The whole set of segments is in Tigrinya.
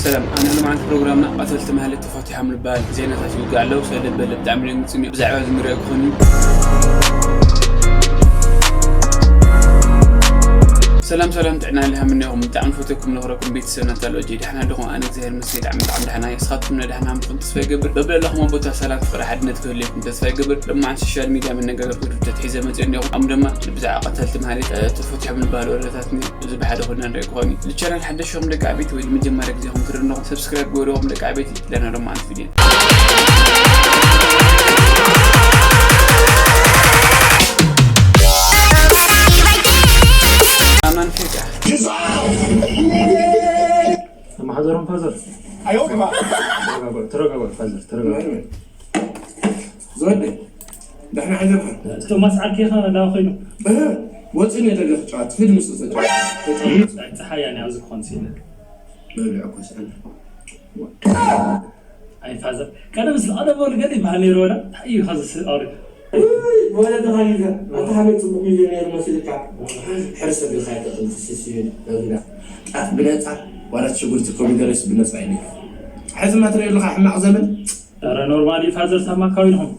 ሰላም፣ ኣነ ሎማዓንቲ ፕሮግራምና ቀተልቲ ማለት ተፈቲሖም ዝበሃል ዜናታት ይውግዕ ኣለዉ። ሰደድ በለ ብጣዕሚ ደንግጽኒ። ብዛዕባ እዚ ንሪኦ ክኾን እዩ። ሰላም ሰላም፣ ጥዕና ልሃምኒ ኢኹም። ብጣዕሚ ፈትየኩም ንኽረኩም ቤተሰብ ናታ ሎጂ። ደሕና ኣለኹም? ኣነ እግዚኣብሔር ይመስገን ብጣዕሚ ብጣዕሚ ደሕና እየ። ንስኻትኩም ለ ደሕና ምዃን ተስፋ ይገብር። በብለለኹም ቦታ ሰላም፣ ፍቕሪ፣ ሓድነት ክህልየኩም ተስፋ ይገብር። ሎማዓንቲ ሶሻል ሚድያ መነጋገርቲ ጉዳያት ሒዘ መፅእ እኒኹም። ኣም ድማ ብዛዕባ ቀተልቲ ማለት ተፈቲሖም ዝበሃል ወረታት እዚ ብሓደ ኮይና ንርኢ ክኾን እዩ። ንቻናል ሓደሽ ኢኹም ደቂ ዓበይቲ ወይ ንመጀመርያ ግዜ ኢኹም ትርእዩ ኣለኹም፣ ሰብስክራይብ ግበሩ ኢኹም ደቂ ዓበይቲ። ለና ሎማዓንቲ ቪድዮ ኣማን ፌካ። ማሕዘሮም ፋዘር። ተረጋጋ፣ ተረጋጋ ፋዘር፣ ተረጋጋ። ዝወደ፣ ደሕና ሓይዘካ። ቶማስ ዓርኪኻ ዳ ኮይኑ? እህ፣ ወፂኡ እየ ደገ ክጫወት፣ ፊልም ምስ ተጫወት። ተጫወት። ፀሓይ እያ ኣብዚ ክኾን ሲለ። መብልዕ እኮ ስኣና። ኣይ ፋዘር፣ ቀደም ዝቐደመሉ ገለ ይበሃል ነይሩ ወላ? እንታይ እዩ ኻዚ ስኣሪ? ውይ፣ ወለድኻ እዩ። ኣታ ሃበይ ጽቡቕ ሚልዮነር መሲልካ። ሕርስ ኣቢልካ ኣይትኽእል፣ ትስስዩ፣ ነዊና። ጣፍ ብነጻ፣ ዋላ ሽጉርቲ ኮሚደረስ ብነጻ እዩ ነይሩ። ሕዚ ማ ትሪኦ ኣለኻ ሕማቕ ዘመን? ኧረ ኖርማል እዩ ፋዘር፣ ሳማካዊ ኢኹም።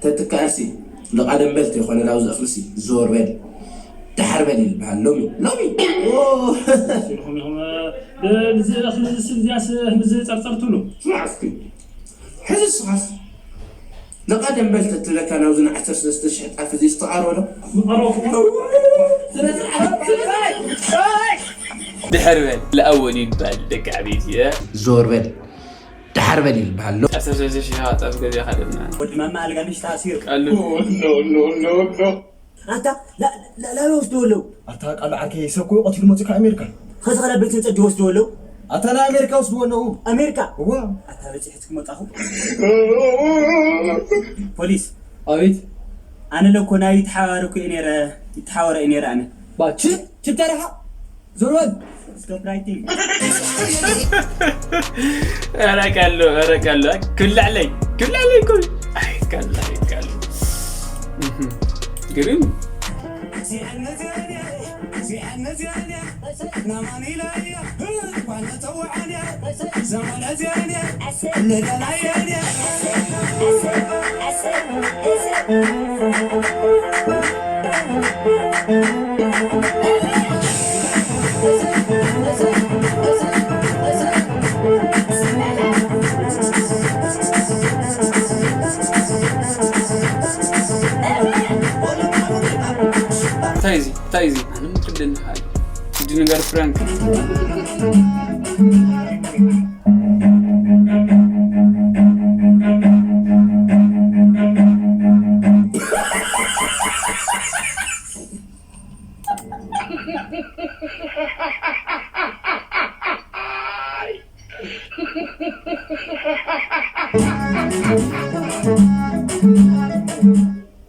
ተትከኣልሲ፣ ንቓደም በል ተይኮነ ናብዚ እኽልሲ፣ ዞር በል። ደሓር በል ይበሃል ሎሚ፣ ሎሚ። ኦ! ኢኹም፣ ኢኹም፣ እ፣ እዚ እኽሊ ዝስብ እዚኣስ ህዝቢ ዝጸርጸር ትብሉ? ስማዕ እስኪ፣ ሕዚ ንስኻስ ንቐደም በል ተትብለካ ናብዚ ንዓሰርተ ሰለስተ ሽሕ ጣፍ እዚ ዝተቓረቦ ዶ? ዝቐረቦ። ስነ ስርዓት። ድሕር በል፣ ለኣወል ይባል ደቂ ዓበይቲ፣ እ? ዞር በል፣ ደሓር በል ይባሃል ኣሎ። ዓሰርተ ሰለስተ ሽሕ ጣፍ ገዚእኻ ድማ። ወዲ ማማ ኣልጋ ምሽ ተኣሲሩ። ቃሉ። ኣታ ላ-፣ ላ-፣ ላበይ ወስድዎ ኣለዉ? ኣታ ቃሉ ዓርከይ፣ ሰብ እኮ ቀቲሉ መፂኡ ካብ ኣሜሪካ። ኸዚ ኸላ ቤት ህንፀት ድወስድዎ ኣለዉ? ኣታ ናይ ኣሜሪካ ወስድዎ ኣለዉ። ኣሜሪካ? እዋ። ኣታ በፂሑ እስኪ መጣኹ። ፖሊስ። ኣቤት። ኣነ ለኮ ናይ ተሓባሪ እኮ እየ ነይረ፣ ይተሓወረ እየ ነይረ ኣነ። ባች፣ ችብ ተረሓ። ዞር በል። ስቶፕ ራይቲንግ። ኧረ ቀሎ፣ ኧረ ቀሎ። ክብላዕለይ፣ ክብላዕለይ እኮ። ኣይ፣ ቀሎ፣ ኣይ፣ ቀሎ። እህ፣ ግርም። እንታይ እዚ? እንታይ እዚ? ኣነ ምክደኒ ሓል። እዚ ነገር ፕራንክ።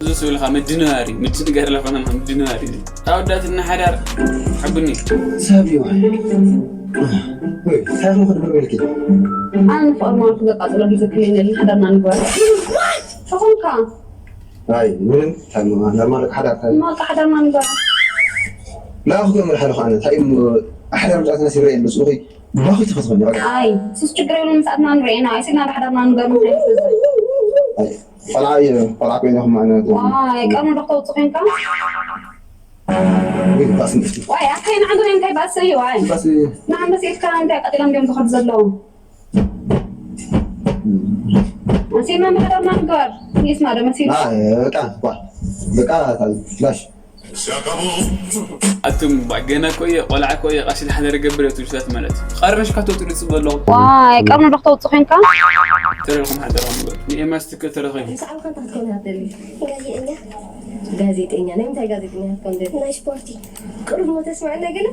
እዚ ስብልካ ምድንባር እዩ፣ ምድንጋር ለኾነ ምድንባር እዩ። ኣወዳትና ሓዳር ሓቡኒ። ሰብ እዩ። ወይ፣ እንታይ ነው ክድብር በልኪ? ኣነ ንፍቕሪ ማለት ዘቃጽሎ ጊዜ ክልል ሓዳርና ንግበር። ተኾንካ? ኣይ፣ ምንም፣ ታማ፣ ኖርማል ሓዳር፣ ታማ። ማቃ ሓዳርና ንግበር። ላእኹ ገምር ሓለኹ ኣነ፣ እንታይ እሞ፣ ሓዳር ብዛዕትና ሲረ የለ፣ ጽኹይ፣ ባኹ ትኸትኸኝ፣ በቃ። ኣይ፣ ሱስ ችግር የለውም፣ ሰዓትና ንርእየና፣ ኣይ፣ ስግና ብሓዳርና ንገርም፣ ኣይ፣ ቆልዓ እየ፣ ቆልዓ ኮይነ ኹም ኣነ፣ ዋይ፣ ቀኑ ዶ ክተውጽእ ኮይንካ? ወይ፣ ባስ ንፍቲ። ዋይ፣ ኣከይ ንዓንዱ ናይ እንታይ ባስ እዩ፣ ዋይ? ባስ እዩ። ንዓንበስ ኢልካ እንታይ ቀጢሎም ድዮም ዝኸዱ ዘለዉ? መሲልና ንሓዳርና ንገር። ይስማ ዶ መሲሉ? አ፣ በቃ፣ ኳ። በቃ፣ ፍላሽ። ኣቱም፣ ባ፣ ገና እኮ እየ፣ ቆልዓ እኮ እየ፣ ቃሲ ንሓዳር ገብር እየ ትብሉ ሰባት ማለት እዩ። ቀርንሽ ካቶ ትልጽ በሎ። ዋይ፣ ቀርኑ ዶ ክተውጽእ ኮይንካ? ተረልኩም ሓዳርኩም ንገር። ንኤማስ ትክክል ተረኺቡ። ብዛዕባ እንታይ ክትከውን እያ ትደሊ? ጋዜጠኛ። ጋዜጠኛ? ናይ ምንታይ ጋዜጠኛ ክትከውን ትደሊ? ናይ ስፖርቲ። ቅሩብ ሞ ተስምዐና ገለ?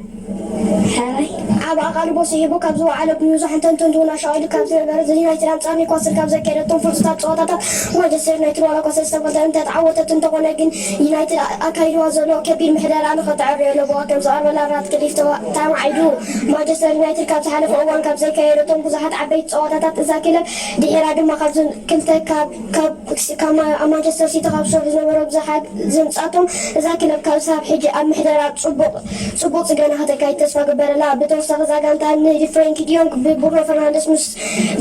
ሕራይ፣ ዓቢ ኣቓልቦ ስሒቡ ካብ ዝወዓለ ብብዙሓት ተንተንቱን ኣሻቒሉ ካብ ዝነበረ፣ ዩናይትድ ኣንጻር ኒውካስል ካብ ዘካየደቶም ፍጹማት ጸወታታት፣ ማንቸስተር ዩናይትድ ዋላ እኳ ሰለስተ ባዶ እንተተዓወተት፣ እንተኾነ ግን ዩናይትድ ኣካይድዋ ዘሎ ከቢድ ምሕደራ ንኸተዕርዮ ለበዋ ከም ዝቐርበላ ራትክሊፍ ተዋ-፣ ተማዒዱ። ማንቸስተር ዩናይትድ ካብ ዝሓለፈ እዋን ካብ ዘካየደቶም ብዙሓት ዓበይቲ ጸወታታት፣ እዛ ክለብ ድሒራ ድማ ካብዞም ክልተ ካብ፣ ካብ፣ ካብ ማ-፣ ኣብ ማንቸስተር ሲቲ ካብ ዝሰርሑ ዝነበሩ ብዙሓት ዝምጻቶም እዛ ክለብ ካብ ሳብ ሕጂ ኣብ ምሕደራ ጽቡቕ ጽቡቕ ጽገና ከተካይድ ተስፋ ግበረላ። ብተወሳኺ እዛ ጋንታ ንፍሬንኪ ዲዮንግ ብብሩኖ ፈርናንደስ ምስ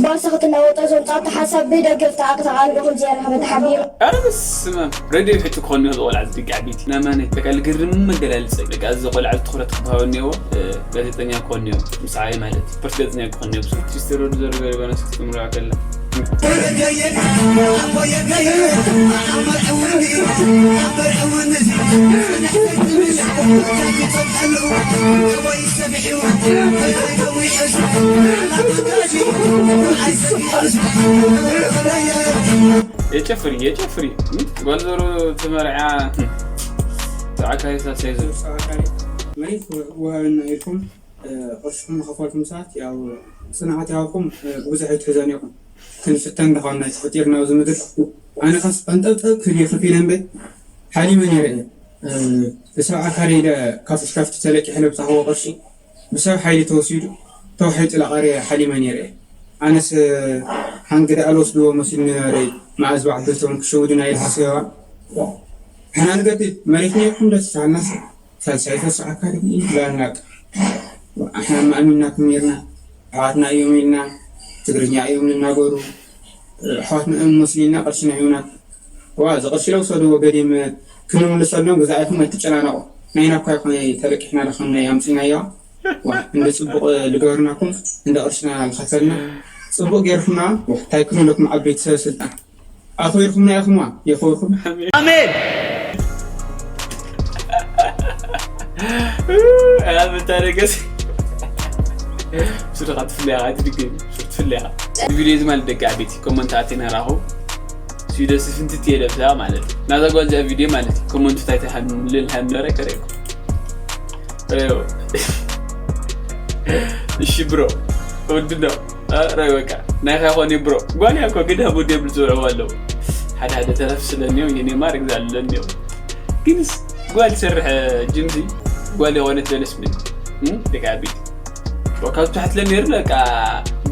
ባርሳ ክትለወጦ ዘምጻቶ ሓሳብ ብደገፍቲ ኣተቓልቦ ከም ዘየረኸበ ተሓቢሩ። ኣረ በስመ ኣብ። ሬድዮ ይሕጡ ክኾኑ ይኽእሉ ቆልዓ ዝድቂ ዓበይቲ። ናማነይ በቃ ልግርም መገላለጸ። በቃ እዚ ቆልዓ እዚ ትኹረት ክበሃቦ እኒአዎ። እ፣ ጋዜጠኛ ክኾኑ እኒአዎ። ምሳይ ማለት ስፖርት ጋዜጠኛ ክኾኑ እኒአዎ። ብዙሕ ሂስትሪ ወዲ ዘረገ ባነስ ክትምራ ከላ። የጨፍሪ የጨፍሪ ጓል ዞሮ ተመርዓ ተዓካሪ ሳሰይዞ መሬት ወሃብና ኢልኩም ቅርሽኩም ዝኸፈልኩም ሰዓት ያው ጽንዓት ያውኩም ብዙሕ ኣይትሕዘን ኢኹም። ክንፍተን ደኾና ተፈጢርና ኣብዚ ምድር። ኣነ ኻስ ቀንጠብጠብ ክብል እየ ከፊለ እምበር ሓሊመ ነይረ እየ። ብሰብ ኣካል ኢለ ካፍሽ ካፍቲ ተለቂሐ ለብፃኽዎ ቅርሺ ብሰብ ሓይሊ ተወሲዱ ተዋሒጡ ለቐርየ ሓሊመ ነይረ እየ። ኣነስ ሓንግደ ኣልወስድዎ መሲሉ ነበረ። መዓዝ በዓል ክልተኦም ክሸውድና ኢለ ሓሲበዋ። ንሕና ንገድድ መሬት ነይርኩም ደስ ሳልናስ ሳልሳይ ተስዓካ ድግኢ ብላና። ኣሕና ማእሚንናኩም ኔርና። ኣሕዋትና እዮም ኢልና ትግርኛ እዮም ዝናገሩ። ኣሕዋትና እዮም መስሊና ቅርሽና ሂብና። ዋ እዚ ቅርሺ ለውሰድዎ ገዲም ክንምልሰሎም ግዛኢኹም ኣይትጨናነቑ። ናይና እኳ ይኾነ ተለቂሕና ለኸምና ኣምፂናዮ። ዋ እንደ ፅቡቕ ልገሩናኩም እንደ ቅርሽና ልኸፈልና። ፅቡቕ ገይርኩምና እንታይ ክንብለኩም ዓበይቲ ሰብ ስልጣን ኣኽቢርኩምና ኢኹም የኽብርኩም። ኣሜን። ኣብ መታደገሲ ስርኻ ትፍለያ ትድግም ትፍለያ ቪዲዮ እዚ ማለት ደቂ ዓበይቲ ኮመንት ኣቴና ራኹ ሲደ ስፍንትት የለብሳ ማለት ናዛ ጓል እዚኣ ቪዲዮ ማለት ኮመንቱ ታይ ተሃምልል ሃምለረ ከረይኩ እሺ ብሮ ወድዶ ረ በቃ ናይኻ ይኾን ብሮ ጓል እያ እኮ ግን ሞዴል ዝፅውዕዋ ኣለዉ ሓደ ሓደ ተረፍ ስለኒዮ የኔ ማር ግዛልለኒዮ ግንስ ጓል ሰርሕ ጅምሲ ጓል የኾነት ደለስ ብል ደቂ ዓበይቲ ካብ ትሕት ለነይሩ በቃ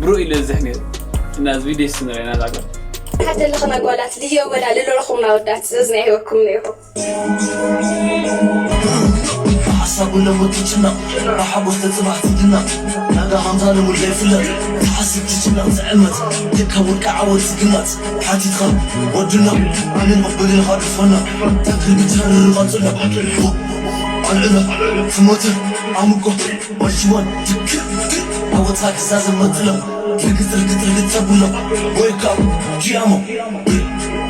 ብሮ ኢለ ዝሕ ነይሩ እና እዚ ቪዲዮ ስንረና ዛጓል ሓደለኽና ጓላት ልዮ ወላ ልለኹምና ወዳት ዝዝና ይህበኩም ነይኹም ብሓሳብ ለሙድ ትጭነቕ ብሓጎስ ተፅባሕ ትድነቕ ናጋ ሃምዛ ለሙድ ዘይፍለጥ ትሓስብ ትጭነቕ ዝዕመት ደካ ውልቀ ዓወት ዝግመት ሓቲትኻ ወድና ኣንን መቕበልን ሃድፎና ተክል ብትሕርር ቐፅሎ ኣልዕሎ ትሞተ ኣምቆ ወሽወን ትክክል ኣወፅኻ ክዛዘም መጥሎ ርግፅ ርግፅ ርግፅ ተብሎ ወይካ ጂኣሞ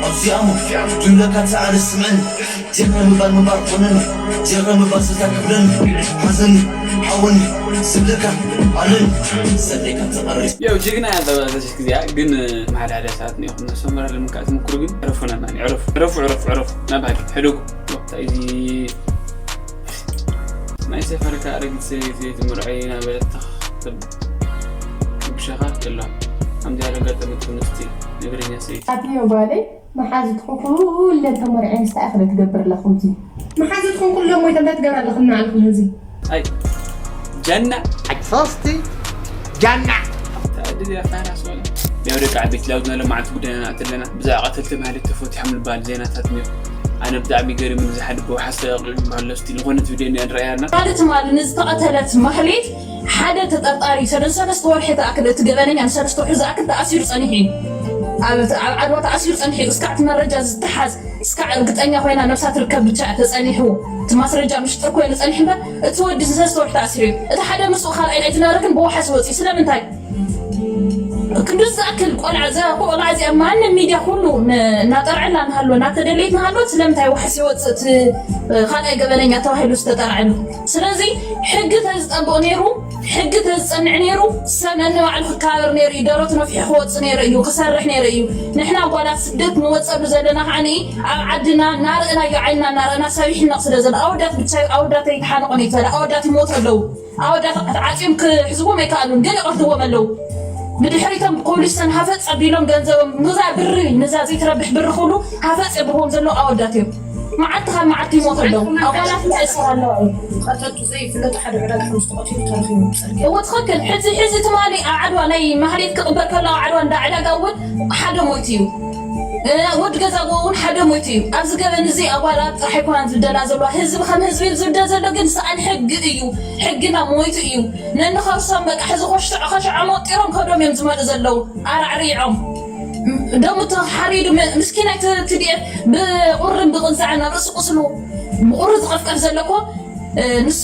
ኣብዚኣሞ ድምለካ ትዓርስ ስምዕኒ ጀግና ምባል ምባር ኮነኒ ጀግና ምባል ስልታ ክብለኒ ሓዘኒ ሓወኒ ዝብለካ ኣለኒ ዘድለካ ተቐሪ ያው ጅግና ያልተባለች ጊዜያ ግን መሓዳደ ሰዓት ነው ነሰመራ ለምካት ምክሩ ግን ዕረፉ ናማኒ ዕረፉ ዕረፉ ዕረፉ ዕረፉ ናባል ሕደጉ እዚ ናይ ሰፈርካ ኣረጊት ሰበይቲ ዘይትምርዖ ኢና በለት ተኽብል ክብሸኻ ከሎ ከምዚ ኣረጋጠመት ንስቲ ነገረኛ ሰበይቲ ኣትዮ ጓለይ መሓዙትኹም ኩለን ተመርዐን ስታይ ኢኺ ዶ ትገብር ኣለኹም እቲ መሓዙትኹም ኩለን ሞይተን እንታይ ትገብር ኣለኹም ንባዕልኹም ህዚ ኣይ ጀና ሶስቲ ጃና ተኣድብ ኢያ ፋራ ሶለ ያው ደቂ ዓበይቲ ላውድና ለማዓልቲ ጉዳይና ንኣትለና ብዛዕባ ቀተልቲ ማህሌት ተፈቲሖም ዝበሃል ዜናታት ነይሩ ኣነ ብጣዕሚ ገሪሙኒ ዝሓድጎ ሓሰ ኣቕሊዑ ዝበሃል ለስቲ ዝኾነት ቪድዮ እኒኣ ንረኣያ ኣለና ማለት ማለት ንዝተቐተለት ማህሌት ሓደ ተጠርጣሪ ሰለስተ ወርሒ ተኣክል እቲ ገበነኛ ንሰለስተ ወርሒ ዝኣክል ተኣሲሩ ጸኒሑ እዩ። ኣብ ዓድዋ ተኣሲሩ ጸኒሑ እዩ። እስካዕ እቲ መረጃ ዝተሓዝ እስካዕ እርግጠኛ ኮይና ነብሳ ትርከብ ብቻ ተጸኒሑ እቲ ማስረጃ ምሽጥር ኮይኑ ጸኒሑ እምበር እቲ ወዲ ሰለስተ ወርሒ ተኣሲሩ እዩ። እቲ ሓደ ምስኡ ካልኣይ ናይ ዝነበረ ግን ብዋሓስ ወፂኡ ስለምንታይ? ክንድዚ ዝኣክል ቆልዓ እዛ ቆልዓ እዚኣ ማንም ሚድያ ኩሉ እናጠርዐላ ንሃሎ እናተደለየት ንሃሎት ስለምንታይ ዋሕስ ይወፅእ እቲ ካልኣይ ገበነኛ ተባሂሉ ዝተጠርዐሉ? ስለዚ ሕጊ ተዝጠብቕ ነይሩ፣ ሕጊ ተዝፀንዕ ነይሩ፣ ሰብ ነንባዕሉ ክከባበር ነይሩ እዩ። ደረቱ ነፊሑ ክወፅእ ነይሩ እዩ፣ ክሰርሕ ነይሩ እዩ። ንሕና ጓላት ስደት ንወፀሉ ዘለና ከዓ ኣብ ዓድና እናረእናዮ ዓይንና እናረእና ሰብ ይሕነቕ ስለ ዘሎ ኣወዳት ብቻ ኣወዳት ኣይተሓነቑን እዩ ተለ ኣወዳት ይሞቱ ኣለዉ። ኣወዳት ተዓፅዮም ክሕዝዎም ኣይከኣሉን፣ ገለ ይቐትልዎም ኣለዉ። ብድሕሪቶም ብኮብልስቶን ሃፈፅ ኣቢሎም ገንዘቦም ንዛ ብሪ ንዛ ዘይትረብሕ ብሪ ኩሉ ሃፈፅ የብልዎም ዘለዉ ኣወዳት እዮም። መዓልቲ ካብ መዓልቲ ይሞቱ ኣለዉ። ኣጓላት እንታይ ይስራ ኣለዋ እዩ። ቀተልቱ ዘይፍለጡ ሓደ ዕዳጋ ከም ዝተቐትሉ ተረኺቡ ብፀርግያ። እወ ትኽክል። ሕዚ ሕዚ ትማሊ ኣብ ዓድዋ ናይ ማህሌት ክቕበር ከሎ ኣብ ዓድዋ እንዳ ዕዳጋ እውን ሓደ ሞይቱ እዩ። ወዲ ገዛ ጎ እውን ሓደ ሞይቱ እዩ። ኣብዚ ገበን እዚ ኣጓላት ጥራሕ ኣይኮናን ዝብደላ ዘለዋ፣ ህዝቢ ከም ህዝቢ እዩ ዝብደል ዘሎ። ግን ሰኣን ሕጊ እዩ፣ ሕግና ሞይቱ እዩ። ነንኸርሶም በቃ ሕዚ ኮሽትዖ ኸሽዖ መጢሮም ከዶም እዮም ዝመልኡ ዘለዉ ኣራዕሪዖም። ደሙ ተሓሪዱ ምስኪናይ ትዲኤፍ ብቑርን ብቕንሳዕን ናብ ርእሲ ቁስሉ ብቑሪ ዝቐፍቀፍ ዘለኮ ንሱ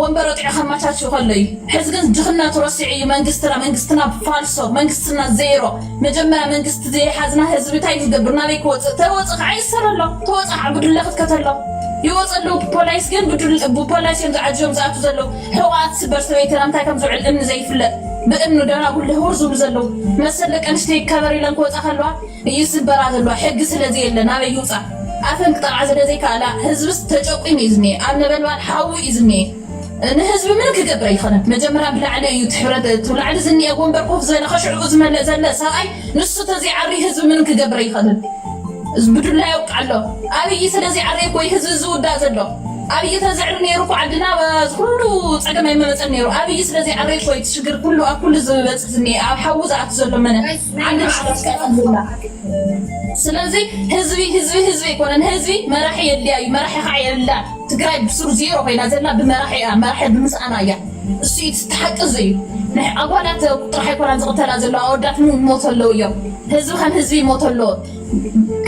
ወንበር ወጢዑ ከማቻችሁ ከሎ እዩ። ሕዚ ግን ድኽነቱ ረሲዑ እዩ። መንግስትና መንግስትና ፋልሶ፣ መንግስትና ዜሮ። መጀመርያ መንግስቲ ዘይሓዝና ህዝቢ እንታይ ዝገብር ናበይ ክወፅእ? ተወፅእ ከዓ ይሰረሎ። ተወፅእ ከዓ ብዱላ ክትከተሎ ይወፀሉ። ብፖላይስ ግን ብፖላይስ እዮም ዝዓጅቦም ዝኣቱ ዘለዉ። ሕቋት ስበር ሰበይትና እንታይ ከም ዝውዕል እምኒ ዘይፍለጥ ብእምኑ ደናጉል ህውር ዝብሉ ዘለዉ መሰል ደቂ ኣንስትዮ ይከበር ኢለን ክወፃ ከለዋ ይስበራ ዘለዋ ሕጊ ስለዘየለ ናበይ ይውፃ? ኣፈን ክጠርዓ ስለዘይከኣላ ህዝብስ ተጨቁኑ እዩ ዝኒኤ፣ ኣብ ነበልባል ሓዊ እዩ ዝኒኤ። ንህዝቢ ምንም ክገብር ኣይኽእልን። መጀመርያ ብላዕሊ እዩ ትሕብረት ትብላዕሊ ዝኒኤ ወንበር ኮፍ ዝበለ ከሽዕኡ ዝመለእ ዘለ ሰብኣይ ንሱ ተዘይዓሪ ህዝቢ ምንም ክገብር ኣይኽእልን። ብዱላ ይውቃ ኣሎ። ኣብይ ስለዘይዓሪ እኮ እዩ ህዝቢ ዝውዳእ ዘሎ። ኣብይ ተዘዕሪ ነይሩ እኮ ዓድና በዚ ኩሉ ፀገም ኣይመመፀን ነይሩ። ኣብይ ስለዘይዓሪ እኮ እዩ እቲ ሽግር ኩሉ ኣብ ኩሉ ዝበፅሕ ዝኒኤ ኣብ ሓዊ ዝኣቱ ዘሎ መነ ዓዲ ንዓዲ ኣስቀያም ዝብላ። ስለዚ ህዝቢ ህዝቢ ህዝቢ ኣይኮነን። ህዝቢ መራሒ የድልያ እዩ። መራሒ ከዓ የብላን። ትግራይ ብስሩ ዜሮ ኮይና ዘላ ብመራሒ እያ። መራሒ ብምስኣና እያ። እሱ እዩ እቲ ሓቂ። እዚ እዩ ናይ ኣጓላት ጥራሕ ኣይኮናን ዝቕተላ ዘለዋ። ኣወዳት ይሞቱ ኣለዉ እዮም። ህዝቢ ከም ህዝቢ ይሞቱ ኣለዎ።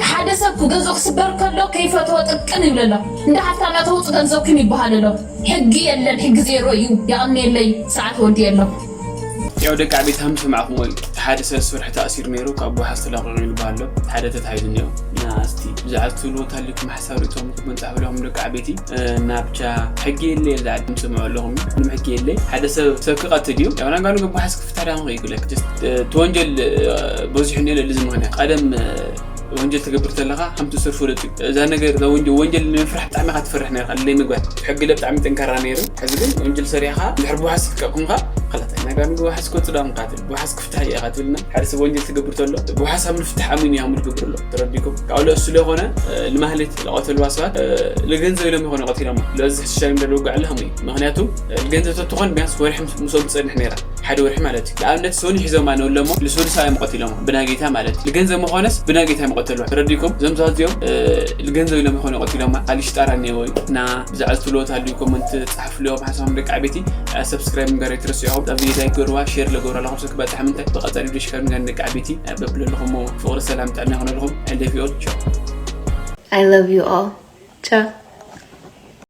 ሓደ ሰብ ገንዘብ ክስበር ከሎ ከይፈተወ ጥርቅን ይብል ኣሎ። እንደ ሃፍታም ተውፁ ገንዘብኩም ይበሃል ኣሎ። ሕጊ የለን። ሕጊ ዜሮ እዩ። የቐንየለይ ሰዓት ወዲ የሎ። ያው ደቂ ዓበይቲ ከም ዝሰማዕኹም ወይ ሓደ ሰብ ስራሕ ተኣሲሩ ነይሩ ካብ ጎሓዝ ተለቂቑ ይልበሃል ኣሎ። ሓደ ተታሒዙ እኒኦ። እና እስቲ ብዛዕባ ትብልዎ ታሊኩም ሓሳብ ርእቶም ክመንጻሕ ብለኹም ደቂ ዓበይቲ እና ብቻ ሕጊ የለ የለ ዓዲ ምጽምዑ ኣለኹም ምንም ሕጊ የለ። ሓደ ሰብ ሰብ ክቐትል እዩ ያው ናጋኑ ግን ጎሓዝ ክፍታሕ ዳም ይግለክ። እቲ ወንጀል በዚሑ እኒኦ ለሊ ዝምኽንያ ቀደም ወንጀል ትገብር ተለኻ ከምቲ ሱር ፍሉጥ እዩ። እዛ ነገር እዛ ወንጀል ወንጀል ንምፍራሕ ብጣዕሚ ኢኻ ትፈርሕ ነርካ ለይ ምግባር ሕጊ ለ ብጣዕሚ ጠንካራ ነይሩ። ሕዚ ግን ወንጀል ሰሪሕኻ ድሕር ብዋሕስ ትቀቁምካ። ከላት ናይ ጋር ምግቢ ዋሕስ ክወፅእ ዳም ቃትል ብዋሕስ ክፍታሕ እየ ኢኻ ትብልና። ሓደ ሰብ ወንጀል ትገብር ተሎ ብዋሕስ ኣብ ንፍታሕ ኣሚኑ እያ ሙሉ ገብር ኣሎ ተረዲኩም። ካብኡ ለእሱ ለኾነ ልማህሌት ለቐተልዋ ሰባት ልገንዘብ ኢሎም ይኾነ ቀቲሎም። ለዚ ሕሻ ይምደል ወጋዕ ኣለኹም እዩ ምክንያቱ ልገንዘብ ተትኾን ቢያንስ ወርሒ ምሶም ትፀንሕ ነይራ። ሓደ ወርሒ ማለት እዩ። ንኣብነት ሶኒ ሒዞማ ንብለሞ ልሶኒ ሰብኣይ ምቐት ኢሎሞ ብናጌታ ማለት እዩ። ንገንዘብ ምኾነስ ብናጌታ ምቐተልዋ ተረዲኩም። እዞም ሰባት እዚኦም ልገንዘብ ኢሎም ይኾኑ ይቐት ኢሎማ። ካሊሽ ጣራ እኒኦ እዩ እና ብዛዕባ ዝትልዎት ኣልዩ ኮመንት ጸሓፍልዮም ሓሳቦም ደቂ ዓበይቲ። ሰብስክራይብ ምግባር ኣይትረስዑ ኢኹም። እዛ ቪድዮ ላይክ ገርዋ ሼር ለገብሩ ኣለኹም ሰብ ክበጽሕ ምንታይ ብቐጻሊ ቪድዮ ሽካር ምግባር ደቂ ዓበይቲ። በብለለኹሞ ፍቕሪ ሰላም ጥዕና ይኾነልኹም። I love you all. Ciao. I love you all. Ciao.